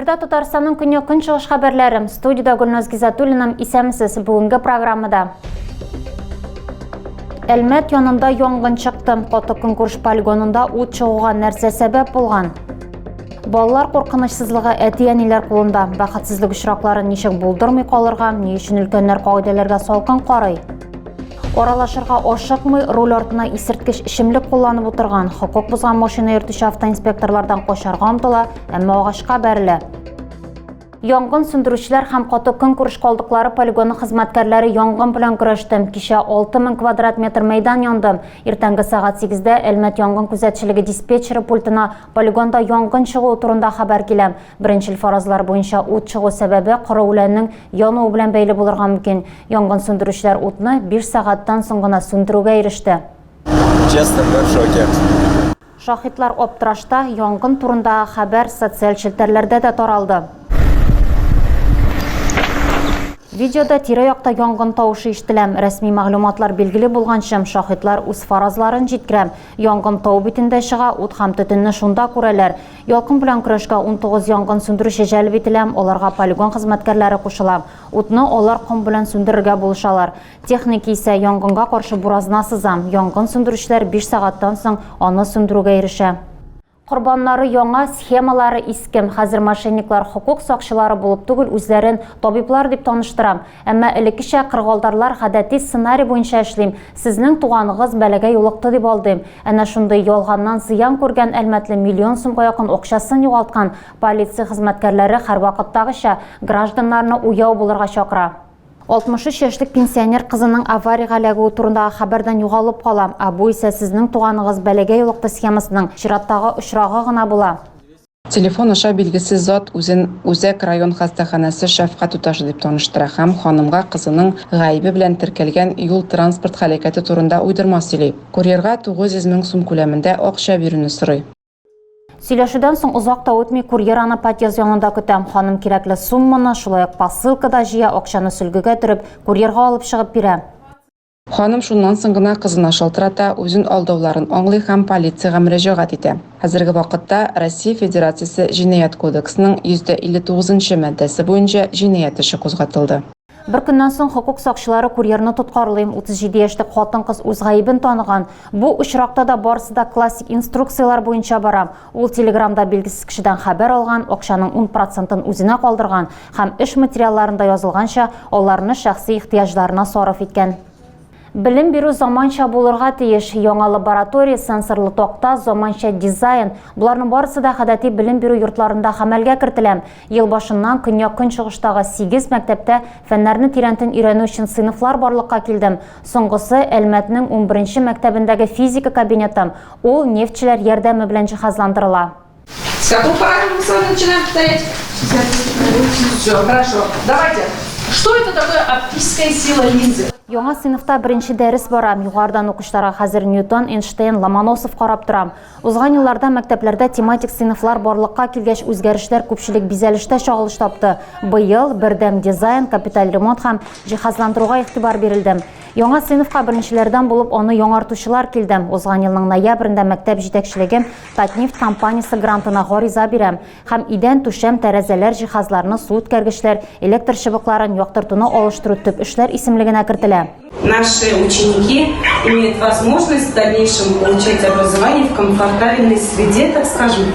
Эфирда Татарстанның көньяк-көнчыгыш хәбәрләре. Студиядә Гөлназ Гизатуллина. Исәнмесез. Бүгенге программада. Әлмәт янында янгын чыкты. Каты көнкүреш полигонында ут чыгуга нәрсә сәбәп булган? Балалар куркынычсызлыгы әти-әниләр кулында. Бәхетсезлек очракларын ничек булдырмый калырга, ни өчен өлкәннәр кагыйдәләргә салкын карый? Аралашырга ашыкмый, руль артына исерткеч эчемлек кулланып утырган, хокук бозган машина йөртүче автоинспекторлардан качарга омтыла, әмма агачка бәрелә. Янгын сүндерүчеләр һәм каты көнкүреш калдыклары полигоны хезмәткәрләре янгын белән көрәште. Кичә 6000 квадрат метр мәйдан янды. Иртәнге сәгать 8-дә Әлмәт янгын күзәтчелеге диспетчеры пультына полигонда янгын чыгуы турында хәбәр килә. Беренчел фаразлар буенча ут чыгу сәбәбе коры үләннең януы белән бәйле булырга мөмкин. Янгын сүндерүчеләр утны 5 сәгатьтән соң гына сүндерүгә иреште. Честно, мы в шоке. Шаһитлар аптырашта, янгын турындагы хәбәр социаль челтәрләрдә дә таралды. Видеода тирә-якта янгын тавышы ишетелә. Рәсми мәгълүматлар билгеле булганчы, шаһитлар үз фаразларын җиткерә. Янгын тау битендә чыга, ут һәм төтенне шунда күрәләр. Ялкын белән көрәшкә 19 янгын сүндерүче җәлеп ителә, аларга полигон хезмәткәрләре кушыла. Утны алар ком белән сүндерергә булышалар. Техника исә янгынга каршы буразна сыза. Янгын сүндерүчеләр 5 сәгатьтән соң аны сүндерүгә ирешә. Корбаннары яңа, схемалары иске. Хәзер мошенниклар хокук сакчылары булып түгел, үзләрен табиблар дип таныштыра. Әмма элеккечә кырыгалдарлар гадәти сценарий буенча эшли. Сезнең туганыгыз бәлагә юлыкты дип алдыйм. Әнә шундый ялганнан зыян күргән әлмәтле миллион сумга якын акчасын югалткан. Полиция хезмәткәрләре һәрвакыттагыча гражданнарны уяу булырга чакыра. 63 яшьлек пенсионер кызының авариягә эләгүе турындагы хәбәрдән югалып кала. Ә бу исә сезнең туганыгыз бәлагә юлыкты схемасының чираттагы очрагы гына була. Телефон аша билгесез зат үзен Үзәк район хастаханәсе шәфкать туташы дип таныштыра һәм ханымга кызының гаебе белән теркәлгән юл-транспорт һәлакәте турында уйдырма сөйли. Курьерга 900 мең сум күләмендә акча бирүне сорый. Сөйләшүдән соң озак та үтми, курьер аны подъезд янында көтә. Ханым кирәкле сумманы, шулай ук посылка да җыя, акчаны сөлгегә төреп, курьерга алып чыгып бирә. Ханым шуннан соң гына кызына шалтырата, үзен алдауларын аңлый һәм полициягә мөрәҗәгать итә. Хәзерге вакытта Россия Федерациясе Җинаять кодексының 159 нчы маддәсе буенча җинаять эше кузгатылды. Бер көннән соң хокук сакчылары курьерны тоткарлый. 37 яшьлек хатын-кыз үз гаебен таныган. Бу очракта да барысы да классик инструкцияләр буенча бара. Ул Телеграмда билгесез кешедән хәбәр алган, акчаның 10 процентын үзенә калдырган һәм эш материалларында язылганча, аларны шәхси ихтыяҗларына сарыф иткән. Белем бирү заманча булырга тиеш. Яңа лаборатория, сенсорлы такта, заманча дизайн, боларның барысы да гадәти белем бирү йортларында гамәлгә кертелә. Ел башыннан көньяк-көнчыгыштагы 8 мәктәптә фәннәрне тирәнтен өйрәнү өчен сыйныфлар барлыкка килде. Соңгысы, Әлмәтнең унберенче мәктәбендәге физика кабинеты. Ул нефтьчеләр ярдәме белән җиһазландырыла. С какого параграфа мы с вами начинаем повторять? Все, хорошо. Давайте. Что это такое оптическая сила линзы? Яңа сыйныфта беренче дәрес бара. Югарыдан укучыларга хәзер Ньютон, Эйнштейн, Ломоносов карап тора. Узган елларда мәктәпләрдә тематик сыйныфлар барлыкка килгәч, үзгәрешләр күпчелек бизәлештә чагылыш тапты. Быел бердәм дизайн, капиталь ремонт һәм җиһазландыруга игътибар бирелде. Яңа сыйныфка беренчеләрдән булып аны яңартучылар килде. Узган елның ноябрендә мәктәп җитәкчелеге Татнефть компаниясе грантына гариза бирә һәм идән, түшәм, тәрәзәләр, җиһазларны, су үткәргечләр, электр чыбыкларын, яктыртуны алыштыру төп эшләр исемлегенә кертелә. Наши ученики имеют возможность в дальнейшем получать образование в комфортабельной среде, так скажем,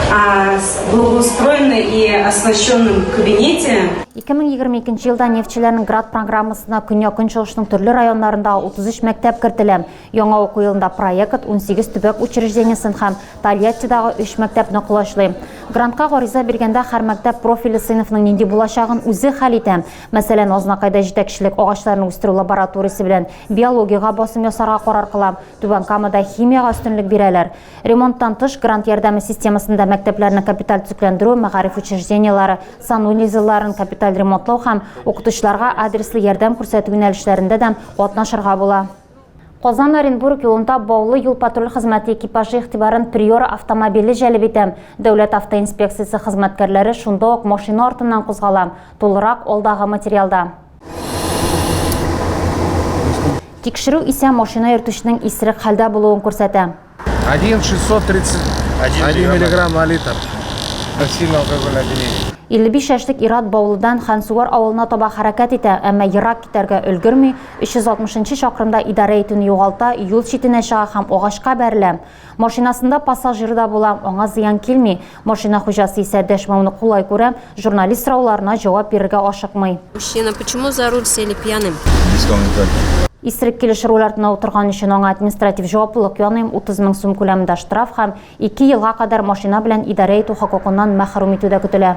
в благоустроенной и оснащенном кабинете. 2022 елда нефтьчеләрнең грант программасына көньяк-көнчыгышның төрле районнарындагы 33 мәктәп кертелә. Яңа уку елында проект 18 төбәк учреждениесен һәм Тольяттидагы өч мәктәпне колачлый. Грантка гариза биргәндә һәр мәктәп профильле сыйныфның нинди булачагын үзе хәл итә. Мәсәлән, Азнакайда җитәкчелек агачларны үстерү лабораториясе белән биологиягә басым ясарга карар кыла, Түбән Камада химиягә өстенлек бирәләр. Ремонттан тыш, грант ярдәме системасында мәктәпләрне капиталь төзекләндерү, мәгариф учреждениеләре санузелларын капиталь ремонтлау һәм укытучыларга адреслы ярдәм күрсәтү юнәлешләрендә дә катнашырга була. Казан-Оренбург юлында Баулы юл-патруль хезмәте экипажы игътибарын Приора автомобиле җәлеп итә. Дәүләт автоинспекциясе хезмәткәрләре шунда ук машина артыннан кузгала. Тулырак алдагы материалда. Тикшерү исә машина йөртүченең исерек хәлдә булуын күрсәтә. 1,631 миллиграмм на литр. Сильное алкогольное опьянение. 55 яшьлек ир-ат Баулыдан Хансуар авылына таба хәрәкәт итә, әмма ерак китәргә өлгерми, 360 нчы чакрымда идарә итүне югалта, юл читенә чыга һәм агачка бәрелә. Машинасында пассажир да була, аңа зыян килми. Машина хуҗасы исә дәшмәүне кулай күрә, журналист сорауларына җавап бирергә ашыкмый. Мужчина, почему за руль сели пьяным? Исерек килеш руль артына утырган өчен аңа административ җаваплылык яный, 30 мең сум күләмендә штраф һәм Ике елга кадәр машина белән идарә итү хокукыннан мәхрүм итү дә көтелә.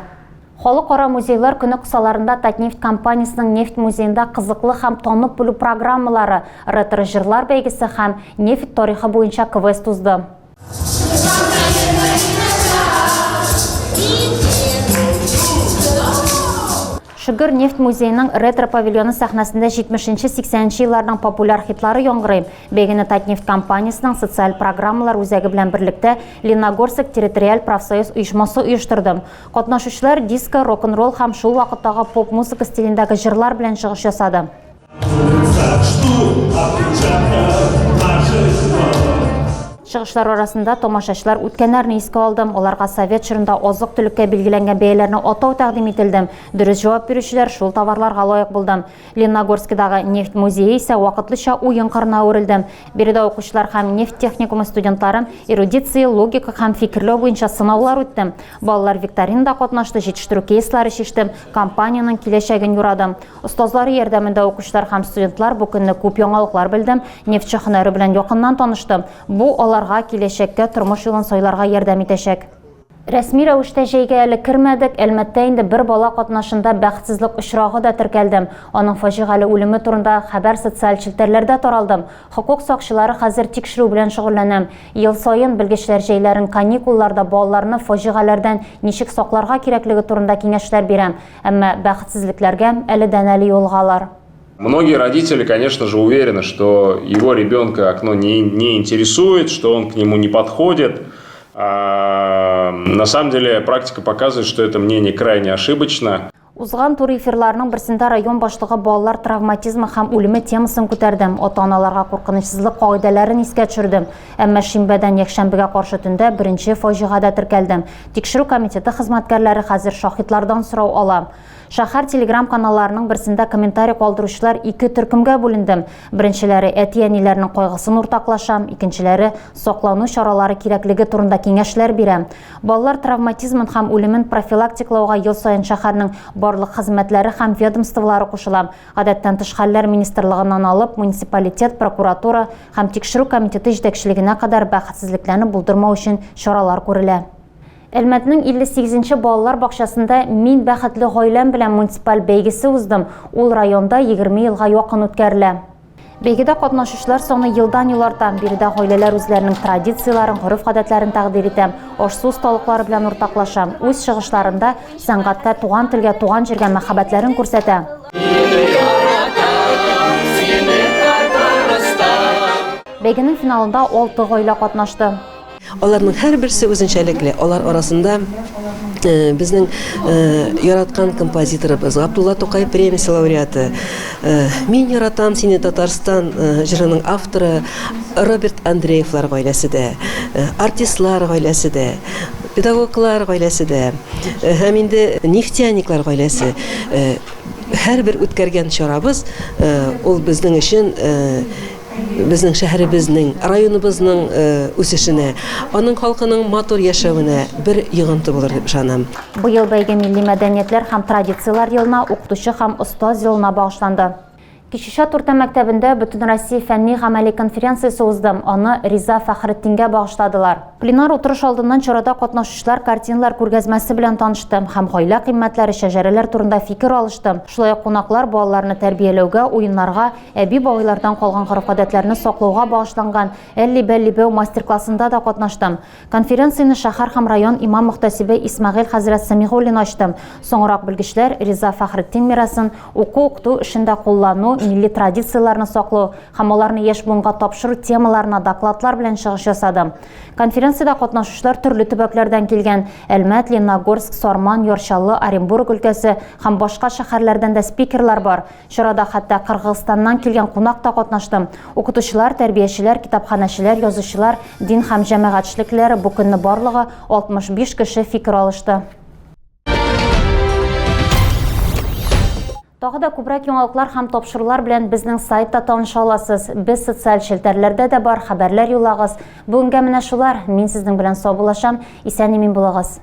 Халыкара музейлар көне кысаларында Татнефть компаниясенең нефть музеенда кызыклы һәм танып белү программалары, ретро-җырлар бәйгесе һәм нефть тарихы буенча квест узды. Шөгер нефть музееның ретро-павильоны сәхнәсендә 70-80 нче елларның популяр хитлары яңгырый. Бәйгене Татнефть компаниясенең социаль программалар үзәге белән берлектә Ленногорск территориаль профсоюз оешмасы оештырды. Катнашучылар диско, рок-н-ролл һәм шул вакыттагы поп-музыка стилендәге җырлар белән чыгыш ясады. Чыгышлар арасында тамашачылар үткәннәрне искә алды. Аларга совет чорында азык-төлеккә билгеләнгән бәяләрне атау тәкъдим ителде. Дөрес җавап бирүчеләр шул товарларга лаек булды. Ленногорскидагы нефть музее исә вакытлыча уен кырына әверелде. Биредә укучылар һәм нефть техникумы студентлары эрудиция, логика һәм фикерләү буенча сынаулар үтте. Балалар викторинада катнашты, җитештерү кейслары чиште, компаниянең киләчәген юрады. Остазлары ярдәмендә укучылар һәм студентлар бу көнне күп яңалыклар белде, нефтьче һөнәре белән якыннан танышты. Бу аларга киләчәккә тормыш юлын сайларга ярдәм итәчәк. Рәсми рәвештә җәйгә әле кермәдек, Әлмәттә инде бер бала катнашында бәхетсезлек очрагы да теркәлде. Аның фаҗигале үлеме турында хәбәр социаль челтәрләрдә таралды. Хокук сакчылары хәзер тикшерү белән шөгыльләнә. Ел саен белгечләр җәйләрен каникулларда балаларны фаҗигаләрдән ничек сакларга кирәклеге турында киңәшләр бирә. Әмма бәхетсезлекләргә әледән-әле юлыгалар. Многие родители, конечно же, уверены, что его ребенка окно не, не интересует, что он к нему не подходит. А, на самом деле практика показывает, что это мнение крайне ошибочно. Узган туры эфирларының берсендә район башлыгы балалар травматизмы һәм үлеме темасын күтәрде. Ата-аналарга куркынычсызлык кагыйдәләрен искә төшерде. Әмма шимбәдән якшәмбегә каршы төндә беренче фаҗига дә теркәлде. Тикшерү комитеты хезмәткәрләре хәзер шаһитлардан сорау ала. Шәһәр телеграм-каналларының берсендә комментарий калдыручылар ике төркемгә бүленде. Беренчеләре әти-әниләрнең кайгысын уртаклаша, икенчеләре саклану чаралары кирәклеге турында киңәшләр бирә. Балалар травматизмын һәм үлемен профилактикалауга ел саен шәһәрнең барлык хезмәтләре һәм ведомстволары кушыла. Гадәттән тыш хәлләр министрлыгыннан алып, муниципалитет, прокуратура һәм тикшерү комитеты җитәкчелегенә кадәр бәхетсезлекләрне булдырмау өчен чаралар күрелә. Әлмәтнең 58 нче балалар бакчасында Мин бәхетле гаиләм белән муниципаль бәйгесе уздым. Ул районда 20 елга якын үткәрелә. Бәйгедә катнашучылар саны елдан-ел арта. Биредә гаиләләр үзләренең традицияләрен, гореф-гадәтләрен тәкъдир итә, аш-су осталыклары белән уртаклаша, үз чыгышларында сәнгатькә, туган телгә, туган җиргә мәхәббәтләрен күрсәтә. Бәйгенең финалында алты гаилә катнашты. Аларның һәрберсе үзенчәлекле. Алар арасында э, безнең э, яраткан композиторыбыз Габдулла Тукай премиясе лауреаты, э, Мин яратам сине Татарстан җырының авторы Роберт Андреевлар гаиләсе дә, артистлар гаиләсе дә, педагоглар гаиләсе дә һәм инде нефтяниклар гаиләсе. Һәрбер үткәргән чарабыз ул безнең өчен безнең шәһәребезнең, районыбызның үсешенә, аның халкының матур яшәвенә бер йогынты булыр дип ышанам. Быел бәйге Милли мәдәниятләр һәм традицияләр елына, Укытучы һәм остаз елына багышланды. Кече Чат урта мәктәбендә Бөтенроссия фәнни-гамәли конференциясе узды, аны Риза Фәхретдингә багышладылар. Пленар утырыш алдыннан чарада катнашучылар картиналар күргәзмәсе белән танышты һәм гаилә кыйммәтләре, шәҗәрәләр турында фикер алышты. Шулай ук кунаклар балаларны тәрбияләүгә, уеннарга, Әби-бабайлардан калган гореф-гадәтләрне саклауга багышланган Әлли-бәлли-бәү мастер-классында да катнаштым. Конференцияне шәһәр һәм район имам-мөхтәсибе Исмәгыйль хәзрәт Сәмигуллин ачты. Соңрак белгечләр Риза Фәхретдин мирасын уку-укыту эшендә куллану, милли традицияләрне саклау һәм аларны яшь буынга тапшыру темаларына докладлар белән чыгыш ясады. Конференциядә катнашучылар төрле төбәкләрдән килгән, Әлмәт, Ленногорск, Сарман, Яр Чаллы, Оренбург өлкәсе һәм башка шәһәрләрдән дә спикерлар бар. Чарада хәтта Кыргызстаннан килгән кунак та катнашты. Укытучылар, тәрбиячеләр, китапханәчеләр, язучылар, дин һәм җәмәгать эшлеклеләре бу көнне барлыгы 65 кеше фикер алышты. Тагы да күбрәк яңалыклар һәм тапшырулар белән безнең сайтта таныша аласыз. Без социаль челтәрләрдә дә бар, хәбәрләр юллагыз. Бүгенгә менә шулар. Мин сезнең белән саубуллашам. Исән-имин булыгыз.